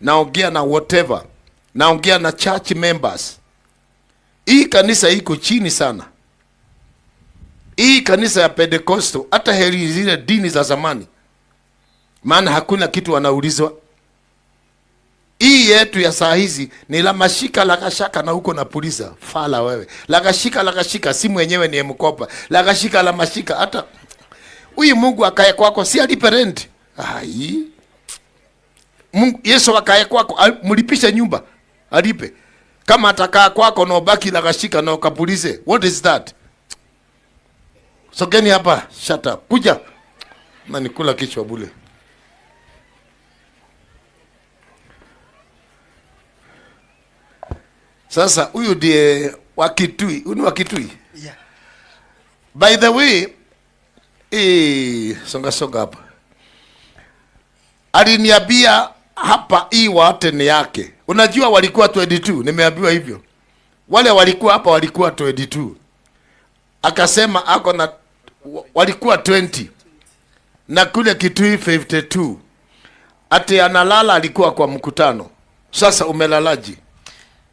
Naongea na whatever. Naongea na church members. Hii kanisa iko chini sana. Hii kanisa ya Pentecostal, hata heri zile dini za zamani, maana hakuna kitu wanaulizwa. Hii yetu ya saa hizi ni la mashika la kashaka na huko na puliza fala wewe. La kashika la kashika, si mwenyewe ni mkopa. La kashika la mashika, hata huyu Mungu akae kwako si alipe rent. Ai. Mungu Yesu akae kwako, mlipishe nyumba, alipe. Kama atakaa kwako na ubaki la kashika na ukapulize. What is that? Sogeni hapa, shut up. Kuja. Na nikula kichwa bure. Sasa huyu ndiye wa Kitui, huyu ni wa Kitui. Yeah. By the way, songa songa hapa. Aliniambia hapa hii wote ni yake. Unajua walikuwa 22, nimeambiwa hivyo. Wale walikuwa hapa walikuwa 22. Akasema ako na walikuwa 20. Na kule Kitui 52. Ati analala alikuwa kwa mkutano. Sasa umelalaji?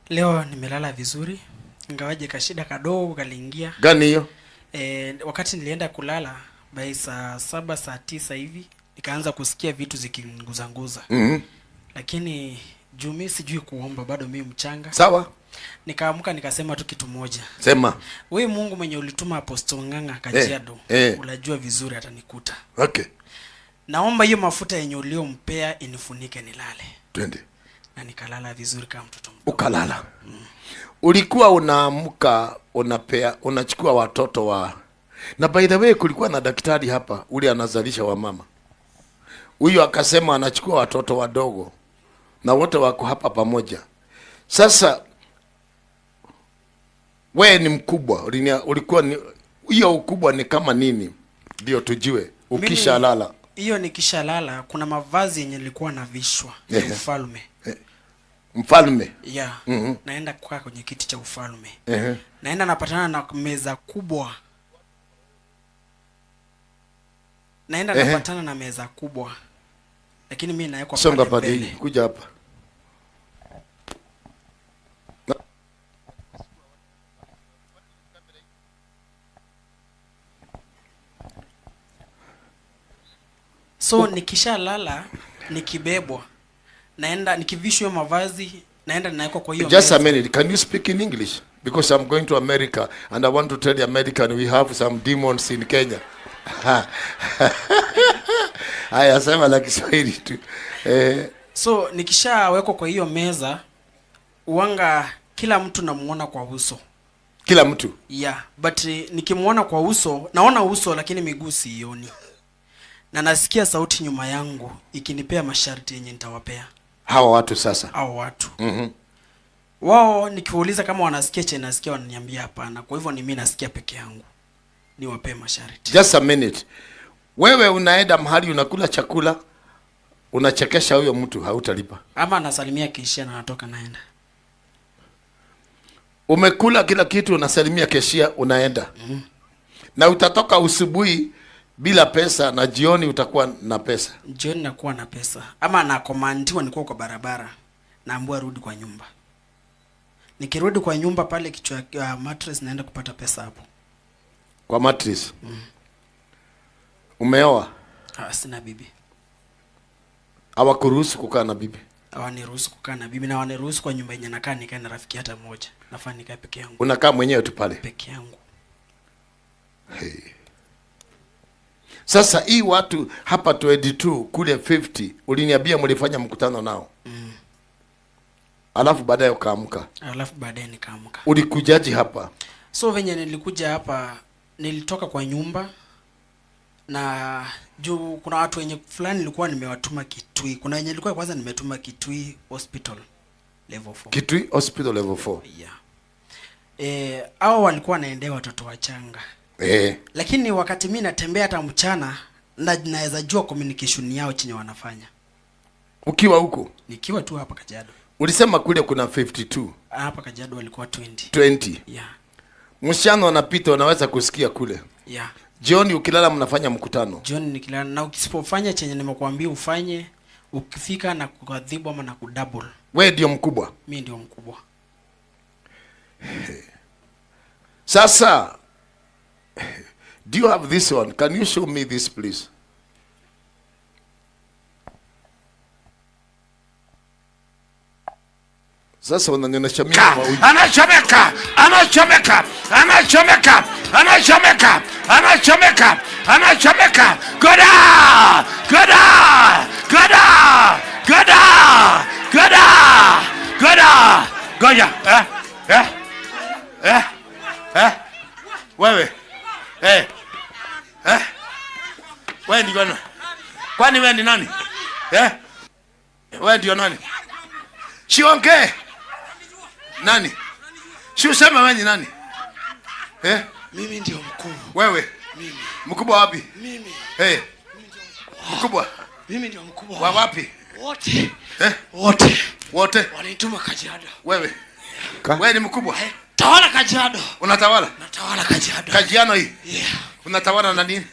Leo nimelala vizuri, ingawaje kashida kadogo kaliingia. Gani hiyo? Wakati nilienda kulala by saa 7 saa 9 hivi nikaanza kusikia vitu zikinguza-nguza. Lakini juu mimi sijui kuomba, bado mimi mchanga. Sawa. Nikaamka nikasema tu kitu moja. Sema. Wewe Mungu mwenye ulituma Apostle Ng'ang'a Kajiado, unajua vizuri atanikuta. Okay. Naomba hiyo mafuta yenye uliompea inifunike nilale. Twende. Na nikalala vizuri kama mtoto mdogo. Ukalala. Ulikuwa unaamka, unapea, unachukua watoto wa. Na by the way kulikuwa na daktari hapa ule anazalisha wamama. Huyu akasema anachukua watoto wadogo na wote wako hapa pamoja. Sasa wewe ni mkubwa, ulikuwa ni hiyo ukubwa ni kama nini? Ndio tujue ukishalala. Hiyo nikishalala kuna mavazi yenye nilikuwa navishwa ya ufalme. Mfalme. Yeah. Naenda kukaa kwenye kiti cha ufalme. Naenda napatana na meza kubwa. Naenda napatana na meza kubwa. Lakini mimi nawekwa pale mbele. Kuja hapa. So nikishalala nikibebwa, naenda nikivishwa mavazi, naenda nawekwa kwa hiyo. Just a minute, can you speak in English? Because I'm going to America and I want to tell the American we have some demons in Kenya. Haya, sema la Kiswahili tu. So nikishawekwa kwa hiyo meza, uanga kila mtu namuona kwa uso. Kila mtu? Yeah, but nikimuona kwa uso, naona uso lakini miguu sioni. Na nasikia sauti nyuma yangu ikinipea masharti yenye nitawapea. Hawa watu sasa. Hawa watu. Wao nikiuliza kama wanasikia chenye nasikia wananiambia hapana. Kwa hivyo ni mimi nasikia peke yangu. Niwapee masharti. Just a minute. Wewe unaenda mahali unakula chakula, unachekesha huyo mtu, hautalipa. Ama anasalimia keshia na anatoka naenda. Umekula kila kitu, unasalimia keshia, unaenda. Na utatoka usubuhi bila pesa na jioni utakuwa na pesa. Jioni nakuwa na pesa. Ama nakomandiwa nikuwa kwa barabara, naambiwa rudi kwa nyumba. Nikirudi kwa nyumba pale kichwa mattress naenda kupata pesa hapo. Kwa mattress? Umeoa? Sina bibi. Hawakuruhusu kukaa na bibi? Hawaniruhusu kukaa na bibi, na hawaniruhusu kwa nyumba yenye nakaa nikae na rafiki hata mmoja. Nafaa nikae peke yangu. Unakaa mwenyewe tu pale? Peke yangu. Hey. Sasa hii watu hapa 22 kule 50 uliniambia mlifanya mkutano nao. Alafu baadaye ukaamka. Alafu baadaye nikaamka. Ulikujaje hapa? So venye nilikuja hapa, nilitoka kwa nyumba na juu kuna watu wenye fulani nilikuwa nimewatuma Kitui. Kuna wenye nilikuwa kwanza nimetuma Kitui Hospital level 4. Kitui Hospital level 4. Yeah. Hao walikuwa wanaendea watoto wachanga. Lakini wakati mimi natembea hata mchana na naweza jua communication yao chenye wanafanya. Ukiwa huko? Nikiwa tu hapa Kajiado. Ulisema kule kuna 52. Hapa Kajiado walikuwa 20. 20. Yeah. Msichana anapita unaweza kusikia kule. Yeah. Jioni ukilala mnafanya mkutano. Jioni nikilala, na usipofanya chenye nimekuambia ufanye, Ukifika na kuadhibu ama na kudouble. Wewe ndio mkubwa. Mimi ndio mkubwa. Sasa, do you have this one? Can you show me this, please? Sasa unanionyesha mimi kwa huyu. Anachomeka, anachomeka, anachomeka, anachomeka, anachomeka, anachomeka. Goda, goda, goda, goda, goda, goda, goja. Eh, eh, eh, eh. Wewe. Eh. Eh. Wewe ndio nani? Kwani wewe ni nani? Eh? Wewe ndio nani? Siongee. Nani? Si useme wewe ni nani? Eh? Mimi ndio mkuu. Wewe? Mimi. Mkubwa wapi? Mimi. Eh. Mkubwa. Mimi ndio mkubwa. Wa wapi? Wote. Eh? Wote. Wote. Wanituma Kajiado. Wewe. Wewe ni mkubwa. Tawala Kajiado. Unatawala? Natawala Kajiado. Kajiano hii. Yeah. Unatawala na nini?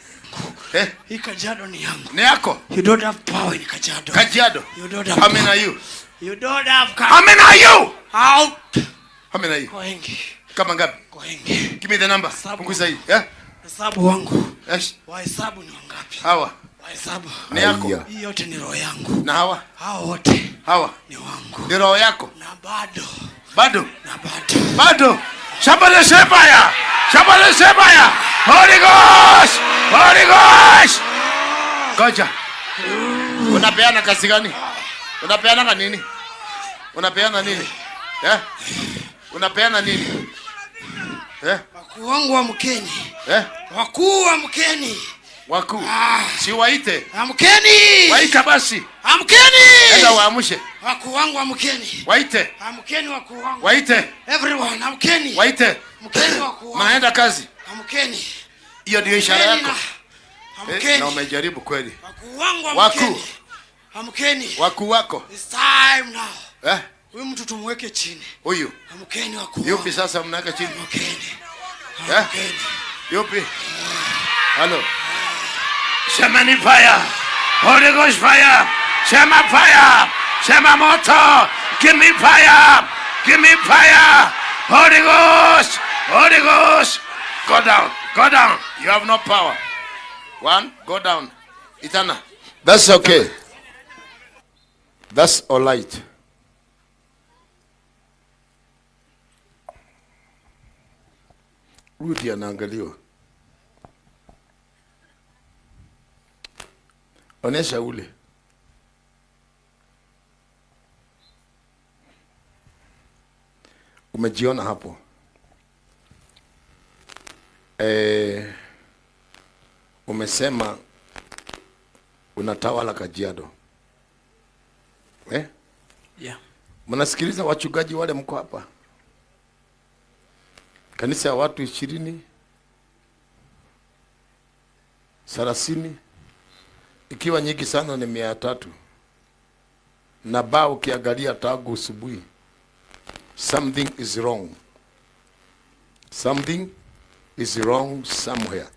Eh? Hii Kajiado ni yangu. Ni yako? You don't have power in Kajiado. Kajiado. You don't have How many power. are you? You don't have How many are you? Out. How many are you? Kwa wengi. Kama ngapi? Kwa wengi. Give me the number. Hesabu. Punguza hii. Eh? Hesabu wangu. Yes. Wahesabu ni wangapi? Hawa. Wahesabu. Ni yako. Aya. Hii yote ni roho yangu. Na hawa? Hao wote Hawa. ni wangu. Ni roho yako. Na bado. Bado. Na bado. Bado. Somebody say fire. Somebody say fire. Holy Ghost. Holy Ghost. Goja. Unapeana kazi gani? Unapeana nini? Unapeana nini? Eh? Unapeana nini? Eh? Wakuu wangu amkeni. Eh? Wakuu amkeni. Wakuu. Si waite. Amkeni. Waita basi. Amkeni. Enda waamshe. Wakuu wangu amkeni. Waite. Amkeni wakuu wangu. Waite. Everyone amkeni. Waite. Amkeni wakuu wangu. Mnaenda kazi. Amkeni. Hiyo ndio ishara Amkeni yako. na- Eh, Amkeni. na umejaribu kweli. Wakuu wangu Wakuu. amkeni. Amkeni. Wakuu wako. It's time now. Eh? Huyu mtu tumweke chini. Huyu. Amkeni wakuu. Yupi wangu. sasa mnaweka chini? Amkeni. Eh? Amkeni. Yupi? Halo. Sema ni fire. Holy Ghost fire. Sema fire. Sema moto. Give me fire. Give me fire. Holy Ghost. Holy Ghost. Go down. Go down. You have no power. One, go down. Itana. That's okay. That's all right. Huyu ndiye anaangaliwa. Onesha ule. Umejiona hapo. Umesema unatawala Kajiado. Eh? Yeah. Mnasikiliza wachungaji wale mko hapa? Kanisa ya watu 20, 30, ikiwa nyingi sana ni 300. Na bao ukiangalia tangu asubuhi, something is wrong. Something is wrong somewhere.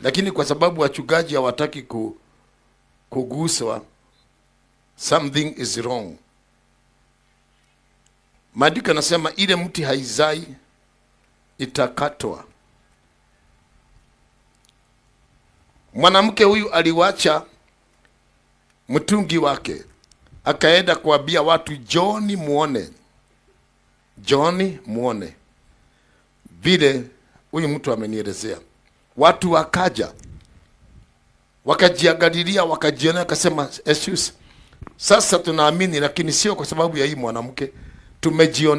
Lakini kwa sababu wachungaji hawataki kuguswa, something is wrong. Maandiko yanasema ile mti haizai itakatwa. Mwanamke huyu aliwacha mtungi wake akaenda kuambia watu, Jooni muone, Jooni muone vile huyu mtu amenielezea. Watu wakaja wakajiangalilia, wakajionea, wakasema excuse, sasa tunaamini, lakini sio kwa sababu ya hii mwanamke, tumejionea.